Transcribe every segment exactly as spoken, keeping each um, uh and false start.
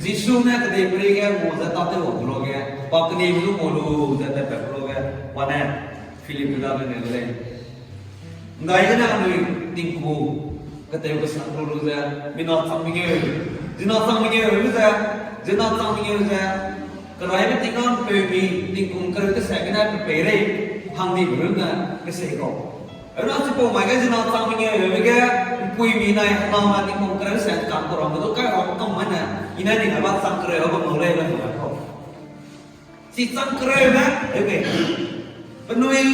Jisu ne kedeiperei ge ngua ze tâtew wang lu ge, pa kenibe du ngua lu ze tatpat lu ge, pa ne Philip pe dage ne de lei. Ndaigene anui tingku ketew kesak lu lu ze, mina chang mengeu, zina chang mengeu lu ze, zina chang mengeu ze, keraibe tingga ’mpeumi, tingkum kereu kese gene pe peirei hang dibe runne kese kau. Hena chipau mai ge zina chang mengeu heube ge, ’mpuimi nai hename tingkum kereu se ’ngkang kau ramme du kai ra kam mai ne, i ne ning ba chang kereu bam lu lei be ’nnai kau. Chi chang kereu ne, heube, penui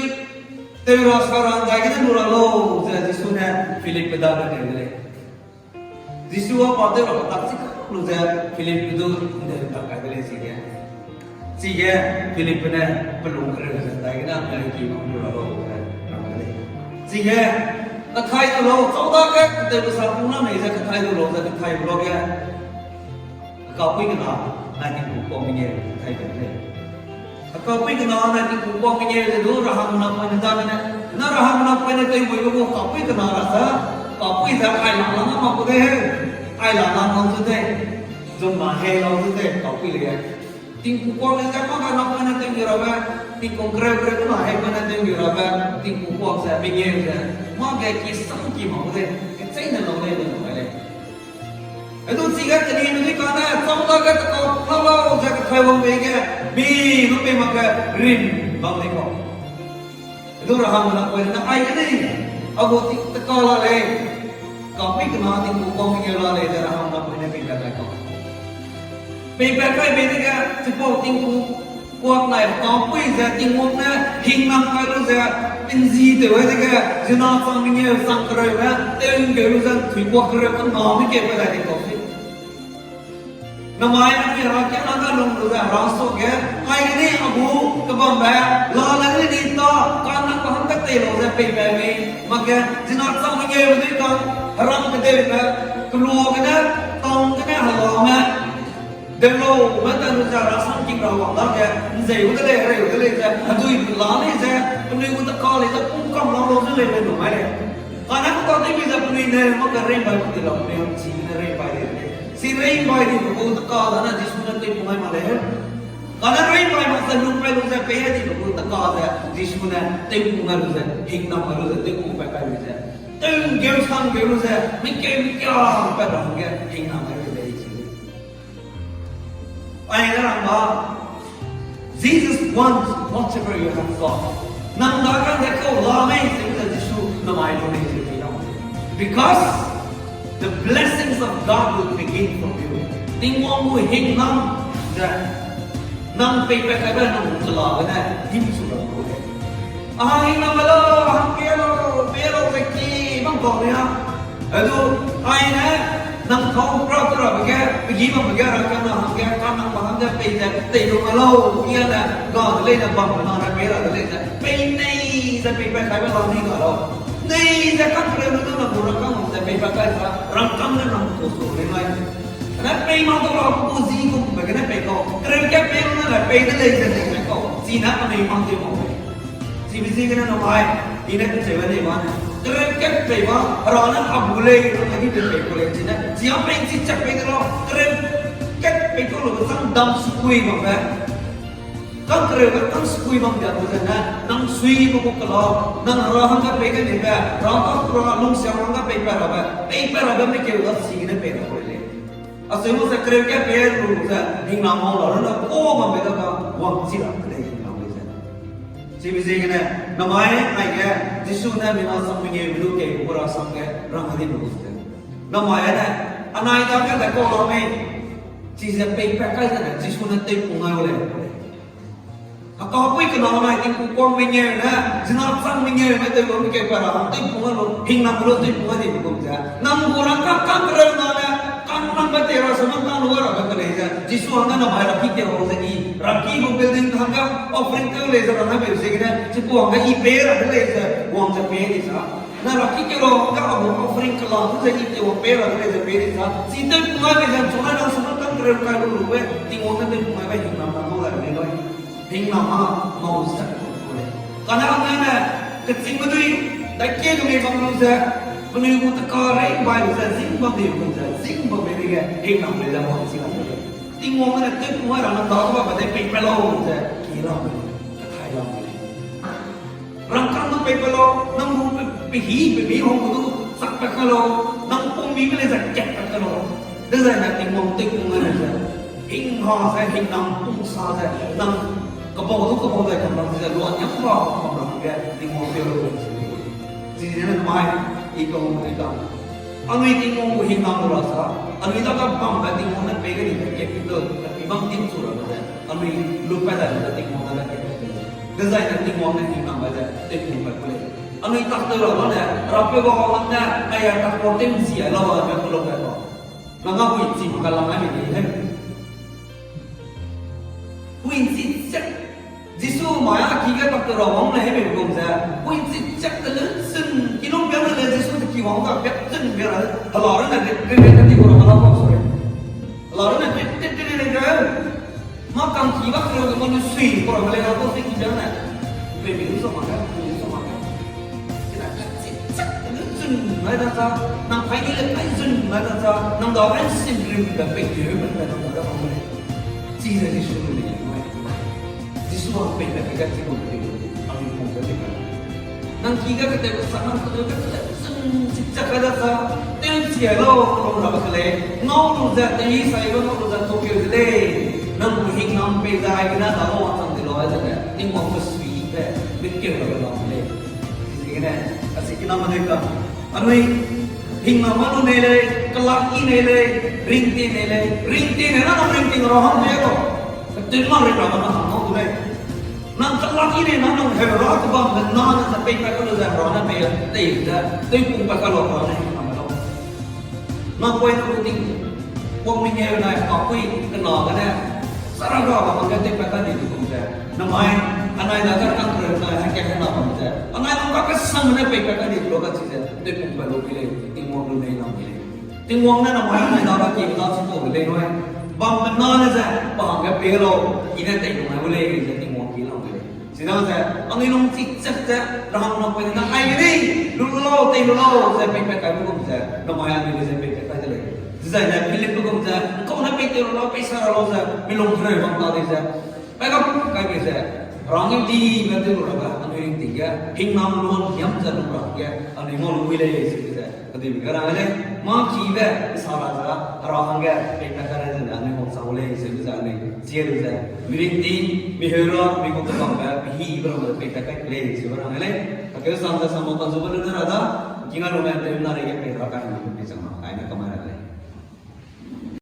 tew ra sa ra ’ndaigene lu ra lau, ze Jisu ne Philip pe dage ne de lei. Jisu â pa tew ra tak chi ka lu ze Philip pe du ’nde tak kai de lei chige. Chige Philip pe ne pelung kereu ze ’ndaigene anai ki ma lu ra lau ze rang de lei. Chige, kathai du lau, chau dage ketew kesak pung na mei ze kathai du lau ze kathai du lau ge. Hekapui kena, nai tingkum kuang mengeu kathai de lei. Hekapui kena nai tingkum kuang mengeu ze du rahang napoine dagene, na rahang napoine tewbuibe gu hekapui kena ra ze, kapui ze aila na na mak gu de he, aila na lau zu de, zung na he lau zu de, kapui le. Tingkum kuang le ze mâ ga napoine tewmi rabe, tingkum kereu kereu na hepoine tewmi rabe, tingkum kuang ze mengeu ze, mâ ge ki sam ki mak gu de, kecheîne lau lei de lau lei. Hedu chige kenime dui kane, chau dage tekau pung la lau ze kathai wang bei ge, mi lu pei mak ge rim bam lei kau. Hedu rahang napoine, aigene, a gu ti tekau la lei, kapui kena tingkum kuang mengeu la lei ze rahang napoine peipat kai kau. Peipat kai bei dege, chipau tingkum kuang nai kapui ze Tingwang ne hingnam kai lu ze, ’nzi tew ai dege, zina chang mengeu chang kereu ne, tew ’ngkeu lu ze, thui kuak kereu kena mekeu pe dai di kau se. Namai anui herakiangna ga lung lu ze hera suage, aigene a gu kebambe, la le ne ni ta, kanang ba hangge tei lau ze peipat mei, mak ge, zina chang mengeu dui kang, heram kedeibe, keluagene, tang gene helame, deloa ta lu ze rasam king ra wang dage, ’nzei gu de lei, herei gu de lei ze, hedui la lei ze, penui gu tekau lei ze, pung kam lau lau ze lei be lu mai lei. Kane ku ta tewbe ze penui ne, mak ge rei bai gu di lau, penui hangchi ne rei bai di de lei. Chi rei bai dibe gu tekau dane Jisu ne tewpung ai mak lei. Kane rei bai mak ze lung pai lu ze pei dibe gu tekau ze Jisu ne tewpung ai lu ze, hingnam ai lu ze, tewpung pat kai lu ze, tew ’ngkeu sang ’ngkeu lu ze, mekeu mekia pat ra hangge hingnam ai lu lei chi. Ai ne rang ba, Jesus wants whatever you have got. Nang dage ze kau la mei ze Jisu namai lu lei ze di lau. Because the blessings of God will begin from you. Tingwang gu hingnam ze nang peipat kaibe nang gu kela gene himchu lau gu lei. A hingnam lau, a hang pei lau, pei lau ze ki bam kau ria. Hedu, ai ne, nang kau pra te rabe ge, pe gi bambe ge, herakiangna hangge, kanang ba hangge pei ze tei lu mai lau, i ne, ga de leine bambe na ne pei ra de lei ze, pei nei ze peipat kaibe la nei ga lau. Nei ze kang kereu lu du nang gu rangkâng ze peipat kai sa, rangkâng ne nang gu su lei mai. Ne pei mak du ra gu zi gumbe gene pei kau, kereu kat pei lu ne le pei de lei ze nei mai kau, chi ne anui mang tew mak lei. Chibe ziegene namai, i ne kecheu ne ba ne, kereu kat pei ba, hera ne a gu lei, a gi pei pei gu lei, chi ne, chi a pei chi chak pei de lau, kereu kat pei kau lube chang dam sukui bambe. Kang kereu ge kang sukui bam dia lu zene, nang suibe gu kela, nang hera hangge pei ge neibe, hera kau kura lungsiang hangge peipat rabe, peipat rabe mekeu da chigene pei ra gu lei. Acheu lu ze kereu kat pei lu ze, hingnam mau la runne, o bambe da ga, wangchi ra de lei hingnam lei ze. Chibe ziegene, namai aige, Jisu ne mina sang mengeu lu kei gu ra sang ge, rang di lu ze. Namai ne, anai dage ze kau la mei, chize peipat kai zene, Jisu ne tewpung ai gu lei. Hekapui kena nai tingku kuang mengeu ne, zina chang mengeu ne tew lu mekeu pa ra, tewpung ai lu, hingnam lu tewpung ai di lu gum ze. Nang gu rangkâng kang kereu na ne, kangnangbe tei ra se nang kang lu ra be ke lei ze. Jisu hangge namai ra ki tew ra ze i, ra ki gu building hangge offering tew lei ze rang ai be ziegene, chipau hangge i pei ra de lei ze, wang ze pei di sa. Na ra ki tew ra hangge a gu offering kela du ze i tew wang pei ra de lei ze pei di sa. Chi tewpung ai be ze, chunai nang se nang kang kereu kai lu lu be, Tingwang ne tewpung ai be hingnam na mau la de lei. Hingnam a mau ze ku lei. Kane anai ne, kechîngme dui, dai kie ge mei bam lu ze, penui gu tekau rei bai lu ze, zing bam di lu ze, zing bam mei dege, hingnam lei ze wangchi la de lei. Tingwang ne tewpung ai ra nang dage babe de pei pe lau ze, ki lau, kethai lau. Rangkâng du pei pe lau, nang gu pe, pehî pemi hang gu du chak pe ka lau, nang pungmi me lei ze kat pe ka lau. Dezaine Tingwang tewpung ai ra ze, hingha ze, hingnam pung sa ze, nang kebau du kebau zai kam lam ze, luaniam ba kam lam ge, Tingwang teu lu. Chizene mai, i kau, i kau. Anui Tingwang gu hingnam lu ra sa, anui dage bambe Tingwang ne pei ge di capital, pe bam ting chu ra ze, anui lu pat dai ze Tingwang dage capital. Dezaine Tingwang ne hingnam ba ze, tewpung pat ku lei. Anui tak tew ra ba ne, rapeu ga hang ne, ai a tak tew nzi a lau a, me ku lau pat lau. Nang a hui chi ma ka lam ai me di he. Hui nchi chak, Jisu mai a ki ge tak tew ra wang le hebe gum ze, hui nchi chak te le zun, kilung bia le Jisu te ki wang ga bia zun bia ra, hela runne de, de, de, de, de, gu ra, hela kau, sorry. Hela runne de, de, de, de, de, de. Mâ kangki bak lu ge mâ lu sui, gu ra, hela kau se ki bia ne. Pe mi lu sa ma ga, lu sa ma ga. Kena chi chak te le zun nai da za, nang pai ni le pai zun nai da za, nang da ran sim rim be pei tew be pe nang da da bam le. Chize Jisu lu le nai. Jisu a pei be pe ga chi bam pe lu, a lu pung be pe. Nang ki ga kete sa nang kete kete zun chi chak kai da za, tew chi ai lau, kum ra ba ke lei. Ngau lu ze, te i sai ba ngau lu ze, tokeu de lei. Nang gu hingnam pei zai gene da lau a chang de lau ai ze le. Tingwang pe sui be, be keu ra ba lau lei. Chizegene, a si kina ma dei ka. Anui, hingnam ma lu nei lei, kelak i nei lei, ringting nei lei, ringting nei na nang ringting ra hang de lau. Ketun ma ring ra ba nang hang lau de lei. Nang kelak i nei na nang heu ra kebambe na ne ze pei pat ka lu ze ra ne pei tei ze, tewpung pat ka lau ra ne hingnam lau. Nang poi nang gu ting, wang mengeu nai kapui kena gene, sara ga ba hangge tewpat ka di du kum ze. Namai, anai dage kangkereu nai hangge hena bam ze. Anai nang kakesangme ne peipat ka di du lau kachi ze, tewpung pat lu ki lei, Tingwang lu nei lam ki lei. Tingwang ne namai anai dage ki la chi tau de lei nui. Bambe na ne ze, pa hangge pei lau, i ne tei lu mai gu lei ze Tingwang ki lam ki lei. Chidaze, anui lung chi chak ze, rahang nang pei ne nang ai ge di, lu lau, tei lu lau ze peipat kai lu gum ze, namai anui lu ze peipat kai de lei. Chizaine Philipbe gum ze, nkau ne pei tei lu lau, pei sa ra lau ze, mi lung hereu bam ta di ze. Pai ga kai bei ze, rang i di me tei lu ra ga, anui ringting ge, hingnam luan hiam ze lu ra ge, anui ngau lu wi lei ze ze. Kedibe ge rang lei, mâ kibe, sa ra ze, hera hangge, peipat kai lei ze, anui ngau sa gu lei ze, ze anui, zie lu ze, mi ringting, mi heu ra, mi gu kebambe, mi hibe ra, peipat kai lei ze, rang lei. Akeu sang ze, sang ma kan zu ba lu ne ra da, kinga lu ne, tew na rei ge, pei ra kai, mi pei chang ma, kai ne kamai ra lei.